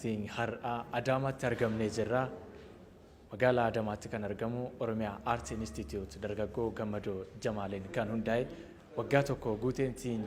Broadcasting har'a Adaamaatti argamnee jirra. Magaalaa Adaamaatti kan argamu Oromiyaa Art Institute dargaggoo Gammadoo Jamaaliin kan hundaa'e waggaa tokko guuteetiin